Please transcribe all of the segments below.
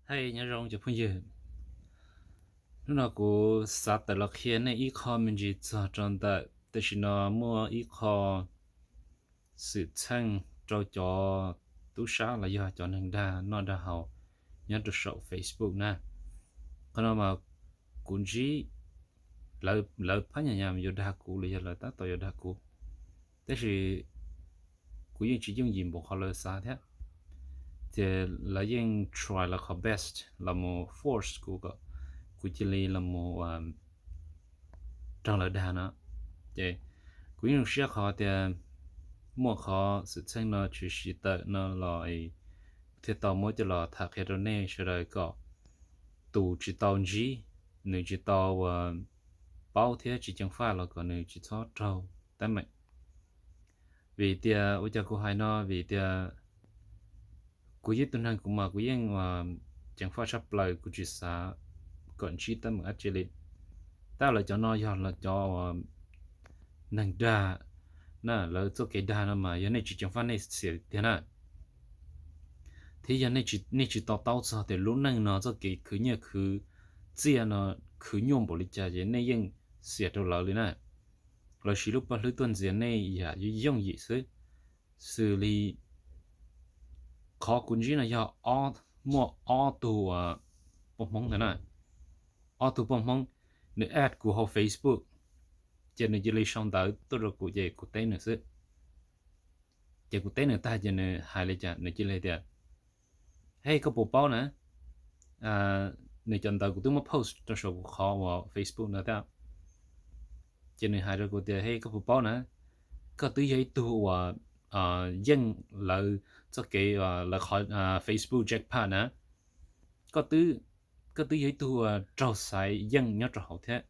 Hej, nyob zoo cov phooj ywg. Hnub no kuv xav tawm los qhia nej ib qho me ntsis txog rau ntawm, tam sim no muaj ib qho xwm txheej rau cov tub sab los yog cov neeg dag noj dag haus nyob rau saum Facebook na. Qhov no mas kuv ntsib lawv phab nyas nyas yuav dag kuv los yog lawv tab tom yuav dag kuv, tab sis kuv yeej tsis yooj yim npaum qhov lawv xav thiab. Ces lawv yeej try lawv qhov best los mus force kuv kom kuv cia li los mus raug lawv dag no. Ces kuv yeej zoo siab qhov tias muaj qhov xwm txheej no tshwm sim tawm no los thiaj tau muab coj los tham qhia rau nej sawv daws kom tus tsis tau ntsib, nws tsis tau paub thiab tsis ceev faj los kom nws tsis txhob raug teeb meem. Vim tias ua cas kuv hais no, vim tias kuv yog ib tug neeg kuv mas kuv yeej ceev faj tshaj plaws, kuv tsis xav kom ntsib teeb meem dab tsi li. Tab lawv cov no yog lawv cov neeg dag na, lawv txoj kev dag no mas yog nej tsis ceev faj nej xiam tiag na. Thiab yog nej tsis to taub txog tias lub neej no txoj kev khwv nyiaj khwv txiaj no khwv nyuaj npaum li cas ces nej yeej xiam rau lawv li na. Lawv siv lub paj hlwb tuaj ntxias nej yam yooj yim xwb. Xws li qhov kuv ntsib no yog muaj ob tug poj Hmoob ntawd na, ob tug poj Hmoob, nws add kuv hauv Facebook, ces nws cia li sau ntawv tuaj rau kuv ces kuv teb nws xwb. Ces kuv teb nws tag ces nws hais li cas, nws cia li tias, Hej, koj puas paub na, nws cov ntawv kuv twb muab post rau saum kuv qhov uas Facebook ntawd thiab. Ces nws hais rau kuv tias, Hej, koj puas paub na, koj twb yog ib tug uas yeej lawv txoj kev, lawv qhov Facebook jackpot na, koj twb yog ib tug uas raug xaiv yeej nyob rau hauv thiab.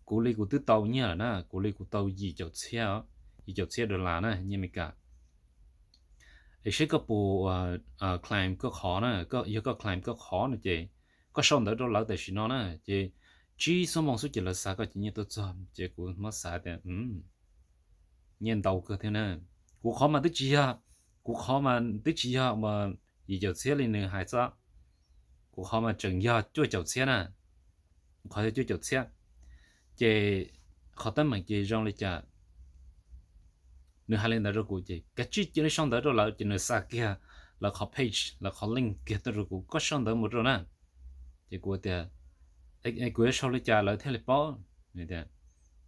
Kuv li kuv twb tau nyiaj lawm na, kuv li kuv tau yim caum txhiab, yim caum txhiab dollar na, nyiaj Amelikas. Es seb koj puas claim koj qhov na, yog koj claim koj qhov no ces koj sau ntawv rau lawv tam sim no na, ces tsib xuab moos xwb ces lawv xa koj cov nyiaj tuaj txog. Ces kuv muab xav tias, nyiaj ntau kawg thiab na. Kuv qhov mas twb tsis yog, kuv qhov mas twb tsis yog yim caum txhiab li nws hais xwb, kuv qhov mas tseem yog cuaj caum txhiab na, qhov yog cuaj caum txhiab. Ces qhov teeb meem ces zoo li cas, nws hais li ntawd rau kuv ces kav tsij cia li sau ntawv rau lawv, ces nws xa kiag lawv qhov page, lawv qhov link kiag tuaj rau kuv, koj sau ntawv mus rau na. Ces kuv tias, kuv yuav sau li cas lawv thiaj li paub?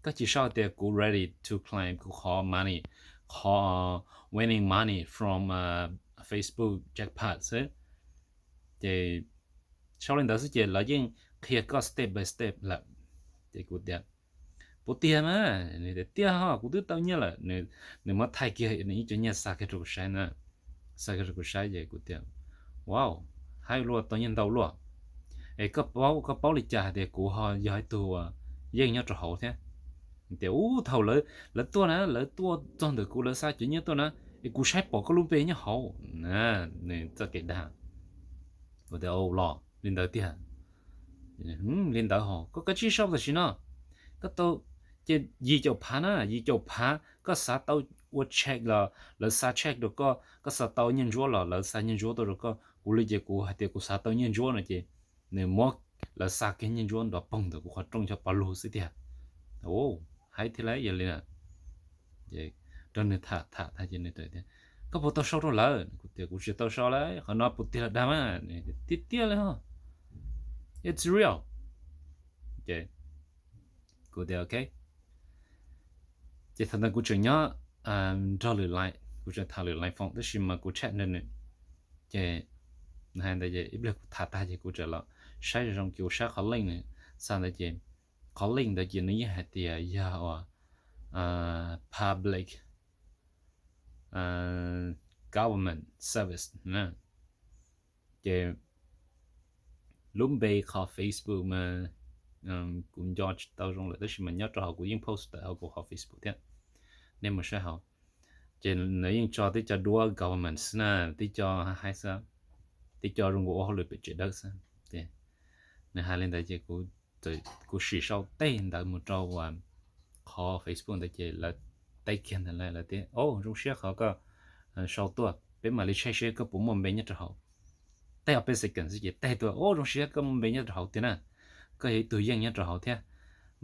Koj cia li sau tias kuv ready to claim kuv qhov money, qhov winning money from Facebook jackpot xwb. Ces sau li ntawd xwb ces lawv yeej qhia koj step by step lawm. Ces kuv tias, puas tiag mas? Nws tias tiag ho, kuv twb tau nyiaj lawm. Nws muab thaij kiag nws ib co nyiaj xa kiag rau kuv saib na, xa kiag rau kuv saib ces kuv tias, wow, haib luaj, tau nyiaj ntau luaj. Es koj paub, koj paub li cas hais tias kuv ho yog ib tug uas yeej nyob rau hauv thiab? Tias ub, thaum lawv tuaj na, lawv tuaj txog ntawm kuv, lawv xa cov nyiaj tuaj na, es kuv saib pom koj lub npe nyob hauv. Nws txoj kev dag. Kuv tias, los li ntawd tiag. Li ntawd ho, koj kav tsij sau tam sim no. Koj tau, ces yim caum phav na, yim caum phav koj xav tau ua check los lawv xa check rau koj, koj xav tau nyiaj ntsuab los lawv xa nyiaj ntsuab tuaj rau koj. Kuv li ces kuv hais tias kuv xav tau nyiaj ntsuab no ces nws muab, lawv xa kiag nyiaj ntsuab nrov poog ntawm kuv qhov rooj cov pov lug xwb tiag. Haib thiab lauj, yog li na. Rau nws tham tham tag ces nws tias, koj puas tau sau rau lawv? Kuv tias kuv tsis tau sau lauj, qhov no puas tiag los dag mas? Tiag tiag li ho, it's real. Ces kuv tias ok. Ces thaum ntawd kuv tseem nyob nrog lwm line, kuv tseem tham lwm line phone tab sis mas kuv chat nrog nws. Ces nws hais ntawd ces ib pliag kuv tham tag ces kuv tseem los saib zoo zoo ces kuv saib qhov link nws xa ntawd ces qhov link ntawd ces nws yeej hais tias yog uas public government service na. Ces lub npe qhov Facebook mas kuv nco tsis tau zoo lawm tab sis mas nyob rau hauv kuv yeej post tawm hauv kuv qhov Facebook thiab, nej mus saib hauv. Ces nws yeej tso tib co duab government xwb na, tib co haib xwb, tib co zoo nkaus ua hauj lwm pem tsev dawb xwb. Ces nws hais li ntawd ces kuv sim sau tej ntawd mus rau qhov Facebook ntawd ces lawv teb kiag ntawd lawm, lawv tias o, zoo siab qhov koj sau tuaj, peb mam li check seb koj puas muaj npe nyob rau hauv. Tag ob peb second xwb ces tag tuaj, Ua zoo siab koj muaj npe nyob rau hauv tiag na, koj yog ib tug yeej nyob rau hauv thiab,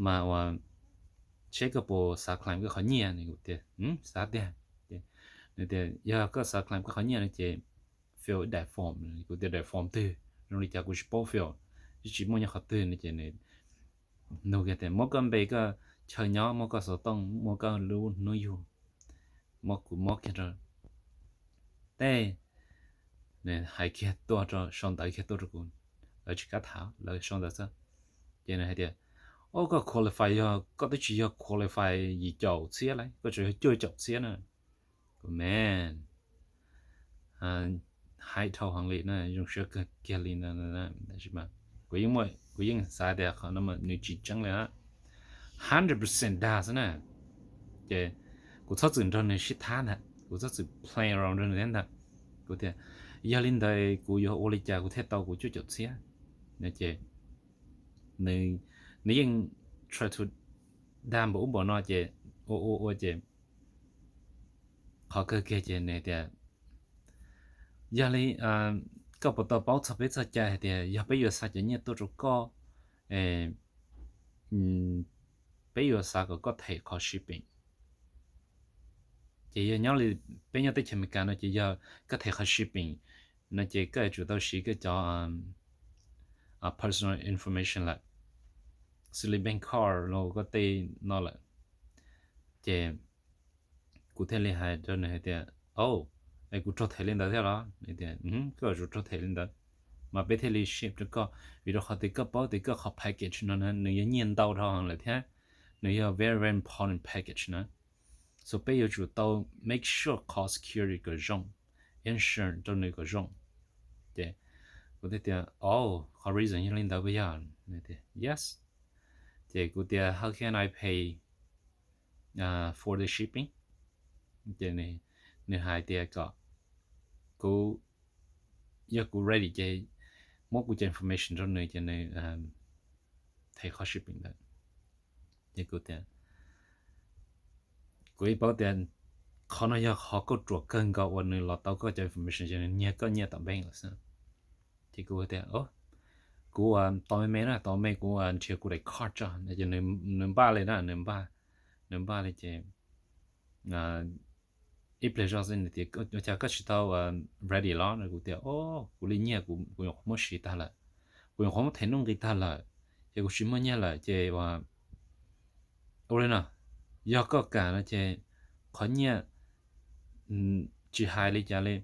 mas ua seb koj puas xav claim koj qhov nyiaj ne? Kuv tias xav tiag. Nws tias yog koj xav claim koj qhov nyiaj no ces fill daim form. Kuv tias daim form twg, zoo li cas kuv tsis paub fill, tsis muaj nyob qhov twg no ces nws nug tias muab koj npe, koj chaw nyob, muab koj xov tooj, muab koj lub hnub yug, muab kuv muab kiag rau tej. Nws hais kiag tuaj rau, sau ntawv kiag tuaj rau kuv, lawv tsis kam tham, lawv sau ntawv xwb. Ces nws hais tias, O, koj qualify, yog koj twb tsis yog qualify yim caum txhiab lawm, koj tsuas yog cuaj caum txhiab na. Kuv, man, hais dhau heev li na, zoo siab kawg kiag li na. Kuv yeej, kuv yeej xav tias qhov no nws tsis tseeb li, hundred percent dag xwb na. Ces kuv txhob txwm nrog nws sib thab ntag, kuv txhob txwm play around nrog nws thiab ntag. Kuv tias, Yog li ntawd kuv yuav ua li cas kuv thiaj tau kuv cuaj caum txhiab? Ces nws yeej try to dag npaum ub npaum no ces ua ua ua ces qhov kawg kiag ces nws tias, Yog li koj puas tau paub txog peb txoj cai hais tias yog peb yuav xa cov nyiaj tuaj rau koj, peb yuav xav kom koj them qhov shipping? Ces yog nyob li peb nyob teb chaws Amelikas no ces yog koj them qhov shipping no ces koj yuav tsum tau siv koj cov personal information lawm, xws li bank card los koj tej no lawm. Ces kuv thiaj li hais rau nws hais tias, O, es kuv raug them li ntawd thiab los? Nws tias, Koj yuav tsum raug them li ntawd, mas peb thiaj li ship rau koj, vim rau qhov tias koj paub tias koj qhov package no nws yog nyiaj ntau dhau lawm thiab nws yog very very important package na. So peb yuav tsum tau make sure qhov security kom zoo, insurance rau nws kom zoo. Ces kuv thiaj tias, O, qhov reason yog li ntawd puas yog? Yes. Ces kuv tias, How can I pay for the shipping? Ces nws hais tias kom kuv, yog kuv ready ces muab kuv cov information rau nws ces nws them qhov shipping ntawd. Ces kuv tias, Kuv yeej paub tias qhov no yog qhov kauj ruam kawg nkaus uas nws los tau koj cov information ces nws nyiag koj nyiaj tom bank lawm xwb. Ces kuv tias, Kuv tos me me na, tos me kuv nrhiav kuv daim card tso. Ces nws npaj li na, nws npaj, nws npaj li ces ib pliag zog xwb nws tias, Ua cas koj tsis tau ready los? Kuv tias, O, kuv li nyiaj kuv nyuam qhuav muab siv tag lawm, kuv nyuam qhuav muab them nuj nqi tag lawm, ces kuv tsis muaj nyiaj lawm ces ua li no, yog koj kam no ces qhov nyiaj, tsis hais li cas li,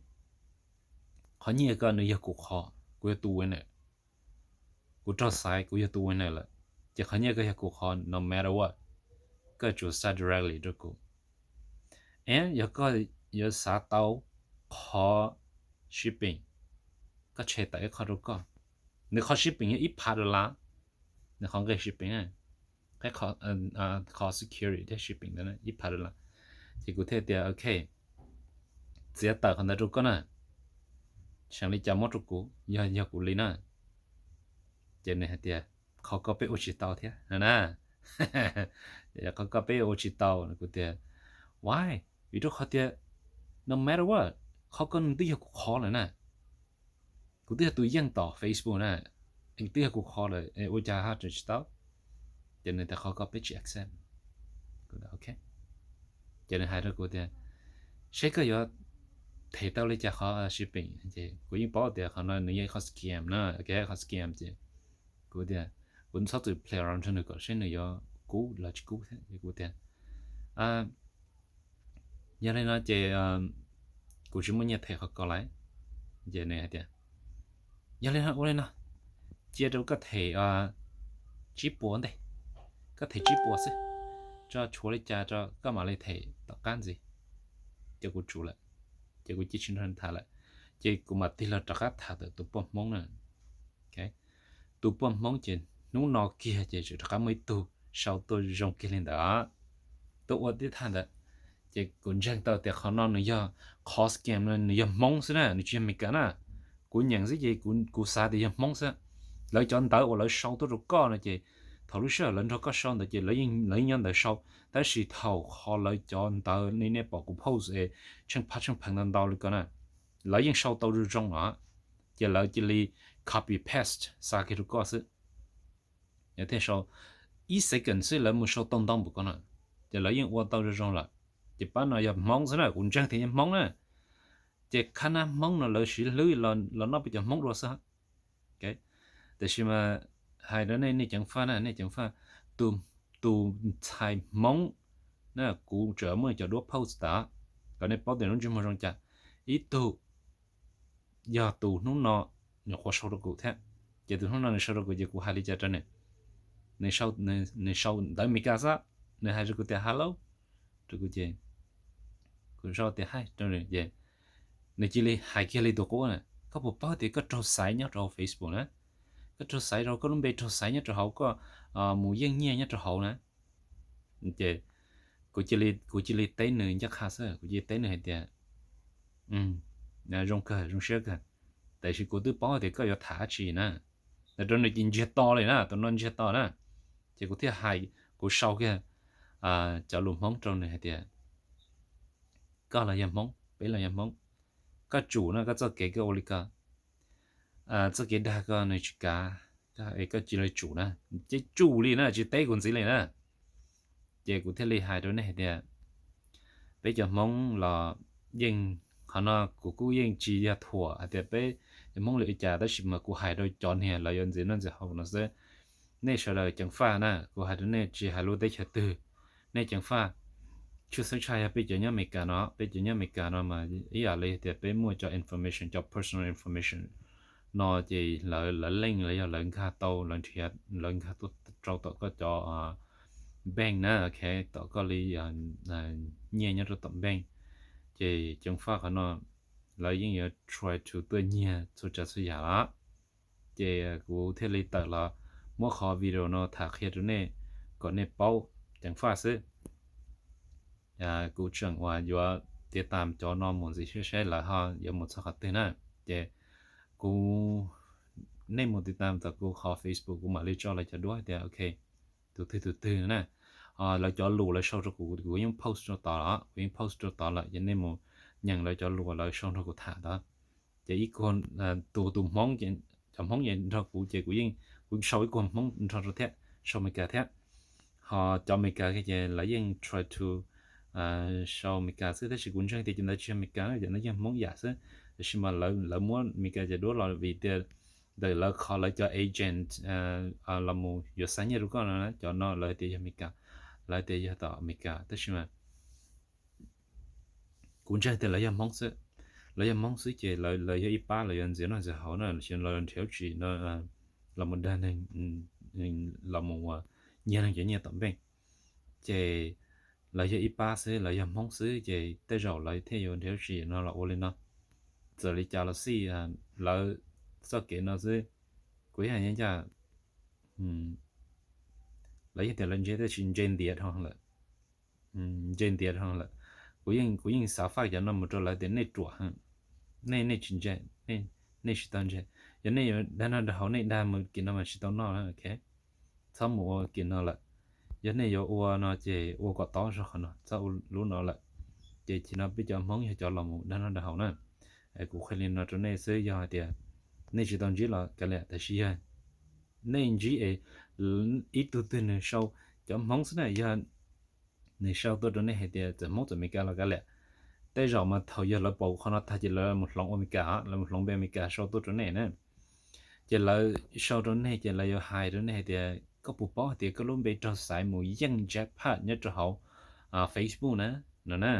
qhov nyiaj ko nws yog kuv qhov, kuv yog tus winner. Kuv raug xaiv, kuv yog tus winner lawm, ces qhov nyiaj ko yog kuv qhov no matter what. Koj yuav tsum xa directly rau kuv. Es yog koj yuav xav tau qhov shipping, koj tshem tawm ib qho rau koj. Nws qhov shipping yog ib phav dollar, nws qhov nqi shipping, qhov security thiab shipping ntawd ib phav dollar. Ces kuv thiaj tias, Ok, txiav tawm qhov ntawd rau koj na, seem li cas muab rau kuv, yog yog kuv li na. Ces nws hais tias, Qhov ko peb ua tsis tau thiab na. Qhov ko peb ua tsis tau. Kuv tias, Why? Vim rau qhov tias no matter what, qhov ko nws twb yog kuv qhov lawm na. Kuv twb yog tus yeej tom Facebook na, twb yog kuv qhov lawm, ua cas ho tseem tsis tau? Ces nws tias, Qhov ko peb tsis accept. Ces nws hais rau kuv tias, Seb koj yuav them tau li cas qhov shipping. Ces kuv yeej paub tias qhov no nws yog ib qhov scam na, qhov scam. Ces kuv tias, kuv txhob txwm play around nrog nws kom seb nws yuav kub los tsis kub thiab. Kuv tias, Yog li no ces kuv tsis muaj nyiaj them qhov ko lawm. Ces nws hais tias, Yog li no ua li no, cia rau koj them tsib puas ntej, koj them tsib puas xwb, tso tshuav li cas rau koj mam li them tom qab ntxiv. Ces kuv tsum lawm, ces kuv cia tsis nrog nws tham lawm. Ces kuv mam tig los rov qab tham ntawm tus poj Hmoob na. Tus poj Hmoob ces hnub no kiag ces tseem rov qab muaj ib tug sau tuaj zoo kiag li ntawd, tuaj ua tib thaj ntawd. Ces kuv ntseeg tau tias qhov no nws yog, qhov scam no nws yog Hmoob xwb na, nws tsis yog Meskas na. Kuv nyeem xwb ces kuv xav tias yog Hmoob xwb. Lawv cov ntawv uas lawv sau tuaj rau koj no ces thaum lub sij hawm lawv nrog koj sau ntawd ces lawv yeej nyob ntawd sau, tab sis thaum qhov lawv cov ntawv li nej pom kuv post es tsheej phab tsheej pheev ntau ntau li ko na, lawv yeej sau tau zoo zoo os. ces lawv cia li copy paste xa kiag rau koj xwb. Thiaj sau ib second xwb lawv mus sau tau ntau npaum ko na, ces lawv yeej ua tau zoo zoo lawm. Ces pab no yog Hmoob xwb na, kuv ntseeg tias yog Hmoob na, ces khab nab Hmoob no lawv siv hlwb los noj peb cov Hmoob dua xwb. Tiam sis mas hais rau nej, nej ceev faj na, nej ceev faj, tus, tus ntxhais Hmoob na, kuv tseem muaj cov duab post tas kom nej paub tias lub ntsej muag zoo cas. Ib tug yog tus hnub no nyuam qhuav sau rau kuv thiab, ces tus hnub no nws sau rau kuv ces kuv hais li cas rau nws, nws sau ntawv Meskas xwb, nws hais rau kuv tias hello rau kuv ces kuv sau tias hi rau nws ces nws cia li hais kiag li tus qub na, koj puas paub tias koj raug xaiv nyob rau hauv Facebook na, koj raug xaiv rau, koj lub npe raug xaiv nyob rau hauv, koj mus yeej nyiaj nyob rau hauv na. Ces kuv cia li teb nws ncaj qha xwb, kuv cia li teb nws hais tias zoo kawg, zoo siab kawg, tiam sis kuv twb paub tias koj yuav tham dab tsi na. Rau nws ces ntsiag to li na, tus no ntsiag to na. Ces kuv thiaj hais, kuv sau kiag cov lus Hmoob rau nws hais tias koj los yog Hmoob, peb los yog Hmoob, koj tsum na, koj txoj kev koj ua li ko, txoj kev dag koj nws tsis kav, koj cia li tsum na, ces tsum li na, tsis teb kuv ntxiv li na. Ces kuv thiaj li hais rau nej hais tias peb cov Hmoob los yeej, qhov no kuv kuj yeej tsis yog thuam hais tias peb cov Hmoob li ua cas, tab sis mas kuv hais rau cov niag lawv yuav ntxias noj ntxias haus no xwb. Nej sawv daws ceev faj na, kuv hais rau nej tsis hais lub teb chaws twg, nej ceev faj. Tshwj xeeb tshaj yog peb cov nyob Amelikas no, peb cov nyob Amelikas no mas ib yam li tias peb muaj cov information, cov personal information no ces lawv, lawv leej los yog lawv nkag tau, lawv nrhiav, lawv nkag tuaj rau tom koj cov bank na, ok, tom koj li nyiaj nyob rau tom bank. Ces ceev faj qhov no, lawv yeej yuav try to tuaj nyiag txhua tsav txhua yam lawm. Ces kuv thiaj li tawm los muab qhov video no tham qhia rau nej kom nej paub ceev faj xwb. Kuv tseem uas yuav tiv tam cov no mus ntxiv saib saib lawv ho yuav mus txog qhov twg na. Ces kuv, nej mus tiv tam tom kuv qhov Facebook, kuv mam li tso lawv cov duab tias ok, tus twg tus twg na. Lawv cov lus lawv sau rau kuv, kuv yeej post rau tod lawm, kuv yeej post rau tod lawm, ces nej mus nyeem lawv cov lus lawv sau nrog kuv tham tod. Ces ib, tus, tus Hmoob, cov Hmoob ces nrog kuv ces kuv, kuv sau ib kuag Hmoob nrog rau thiab, sau Amelikas thiab. Ho cov Amelikas ces lawv yeej try to sau Amelikas xwb, tab sis kuv ntseeg tias cov ntawd tsis yog Amelikas, cov ntawd yog Hmoob iyam xwb. Tab sis mas lawv muab Amelikas cov duab los vim tias ntawm lawv qhov lawv cov agent los mus yuav xa nyiaj rau koj no, cov no lawv tias yog Amelikas, lawv tias yog tom Amelikas, tab sis mas kuv ntseeg tias lawv yog Hmoob xwb. Lawv yog Hmoob xwb ces lawv yog ib pab lawv yuav ntxias noj ntxias haus na, los sis lawv nrhiav tsis no, los mus dag neeg, los mus nyiag neeg cov nyiaj tom npeej. Ces lawv yog ib pab xwb, lawv yog Hmoob xwb ces tej zaum lawv thiaj yuav nrhiav tsis no los ua li no. Txawm li cas los xij, lawv txoj kev no xwb, kuv ib hais ncaj, lawv yeej tias lawv ntse tab sis ntse ntiav dhau lawm. Ntse ntiav dhau lawm. Kuv yeej, kuv yeej xav faj cov no mus rau lawv tias nej ruam heev, nej, nej tsis ntse, nej tsis tau ntse. Yog nej yuav dag noj dag haus nej dag mus kiag no mas tsis tau noj na, ok. Txhob mus ua kiag no lawm. Yog nej yuav ua no ces ua kom tob zog qhov no, txhob ua lub no lawm. Ces thaum no peb cov Hmoob yog cov los mus dag noj dag haus na. Kuv qhia li no rau nej xwb, yog hais tias nej tsis tau ntsib los kav liam, tab sis yog nej ntsib es ib tug twg nws sau, cov Hmoob xwb na, yog nws sau tuaj rau nej hais tias txawm Hmoob txawm Amelikas los kav liam, tej zaum mas thaum yog lawv pom qhov no tag ces lawv mus hloov ua Amelikas, lawv mus hloov npe Amelikas sau tuaj rau nej na. Ces lawv sau rau nej ces lawv yuav hais rau nej hais tias koj puas paub hais tias koj lub npe raug xaiv mus yeej jackpot nyob rau hauv Facebook na, no na.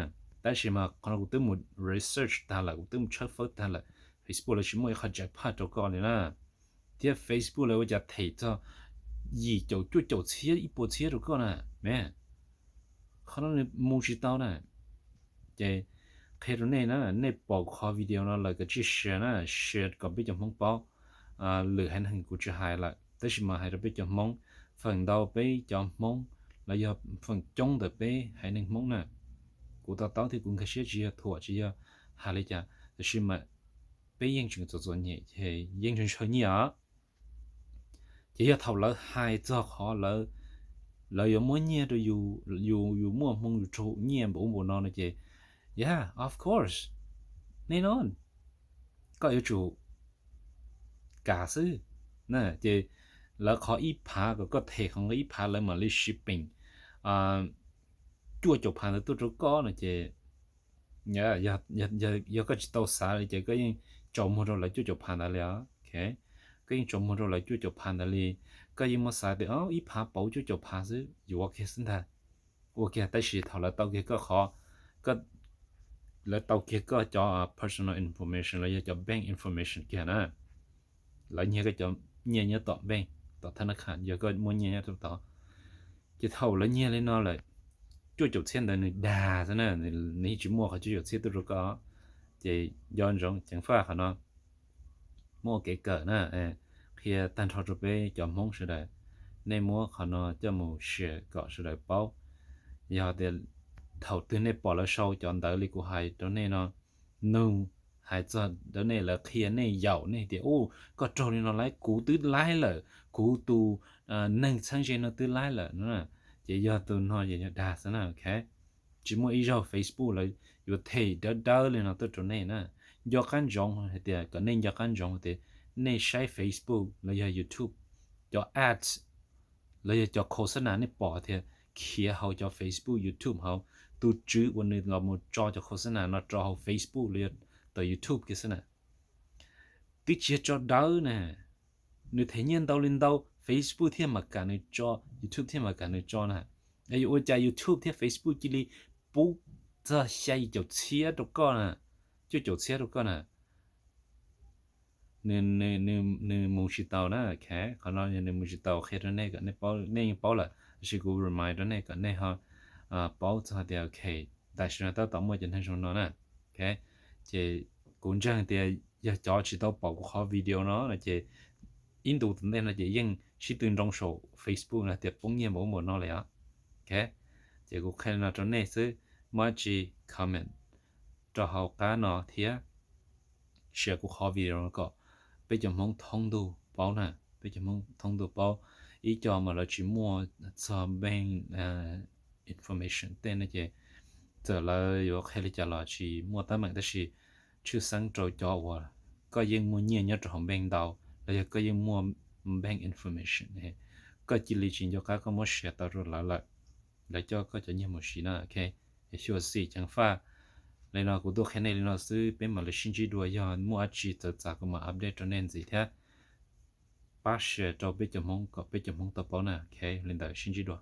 Tab sis mas qhov no kuv twb mus research tag lawm, kuv twb mus tshawb fawb tag lawm, Facebook lawv tsis muaj ib qho jackpot rau koj li na. Thiab Facebook lawv ua cas them txog yim caum cuaj caum txhiab ib puas txhiab rau koj na, me. Qhov no nws mus tsis tau na. Ces qhia rau nej na, nej pom qhov video no lawm kav tsij share na, share kom peb cov Hmoob paub. Lwm haiv neeg kuv tsis hais lawm, tab sis mas hais rau peb cov Hmoob, feem ntau peb cov Hmoob los yog feem coob ntawm peb haiv neeg Hmoob na, kuv to taub thiab kuv nkag siab tsis yog thuam tsis yog hais li cas, tab sis mas peb yeej tseem txom txom nyem ces yeej ntshaw ntshaw nyiaj os. Ces yog thaum lawv hais txog qhov lawv, lawv yuav muab nyiaj rau yus, yus, yus muaj hmoo yus raug nyiaj npaum ub npaum no no ces, yeah, of course, nej no, koj yuav tsum das xwb na. Ces lawv qhov ib phav kom koj them qhov ib phav lawv mam li shipping cuaj caum phav ntawd tuaj rau koj no ces yog koj tsis tau xav li ces koj yeej tsaus muag rau lawv cuaj caum phav ntawd li os. Koj yeej tsaus muag rau lawv cuaj caum phav ntawd li. Koj yeej muaj xav tias ib phav pauv cuaj caum phav xwb, yuav ua kiag xwb ntag. Ua kiag tab sis thaum lawv tau kiag koj qhov, lawv tau kiag koj cov personal information los yog cov bank information kiag na, lawv nyiag koj cov nyiaj nyob tom bank, tom thab nab kham, yog koj muaj nyiaj nyob rau tod, ces thaum lawv nyiag li no lawm, cuaj caum txhiab ntawd nws dag xwb na, nws yeej tsis muaj qhov cuaj caum txhiab tuaj rau koj. Ces nco ntsoov ceev faj qhov no, muab ua kev kawm na, qhia tag nrho rau peb cov Hmoob sawv daws, nej muab qhov no coj mus share kom sawv daws paub. Yog tias thaum twg nej pom lawv sau cov ntawv li kuv hais rau nej no, nug, hais txog rau nej, lawv qhia nej yaum nej tias u, koj raug li no lawm, kuv twb laib lawm, kuv tus neeg txheeb ze no twb laib lawm no, ces yog tus no ces yog dag xwb na. Tsis muaj ib zaug Facebook lawv yuav them dawb dawb li no tuaj rau nej na. Nco qab ntsoov hais tias, kom nej nco qab ntsoov tias nej saib Facebook los yog YouTube, cov ads los yog cov khos xab nas nej pom tias khiav hauv cov Facebook, YouTube hauv, tus tswv uas nws los mus tso cov khos xab nas no rau hauv Facebook los yog tawm YouTube kiag xwb na, twb tsis yog tso dawb na. Nws them nyiaj ntau li ntau, Facebook thiaj mam kam nws tso, YouTube thiaj mam kam nws tso na. Yuav ua cas YouTube thiab Facebook cia li pub txog xya caum txhiab rau koj na, cuaj caum txhiab rau koj na. Nws mus tsis tau na. Qhov no nws mus tsis tau, qhia rau nej kom nej paub, nej yeej paub lawm, tab sis kuv remind rau nej kom nej ho paub txog tias ok, tam sim no tab tom muaj cov neeg zoo no na. Ces kuv ntseeg tias yog cov tsis tau pom kuv qhov video no no ces ib ntus tom ntej no ces yeej sib tw nroo saum Facebook no tias poob nyiaj npaum ub npaum no lawm os. Ces kuv qhia li no rau nej xwb, muaj dab tsi comment rau hauv qab no thiab share kuv qhov video no kom peb cov Hmoob thoob ntuj paub na, peb cov Hmoob thoob ntuj paub. Ib co mas lawv tsis muaj txog bank information tej no ces txawm lawv yuav qhia li cas los tsis muaj teeb meem, tab sis tshwj xeeb rau cov uas koj yeej muaj nyiaj nyob rau hauv bank ntau los yog koj yeej muaj bank information, koj cia li tsis nco qab koj muab share tau rau lawv lawm, lawv coj koj cov nyiaj mus siv na. Ok, xyuam xim ceev faj. Li no kuv tuaj qhia nej li no xwb, peb mam li sib ntsib dua, yog muaj dab tsi txawv txav kuv mam update rau nej ntxiv thiab. Pab share rau peb cov Hmoob kom peb cov Hmoob tau paub na. Ok, li ntawd sib ntsib dua.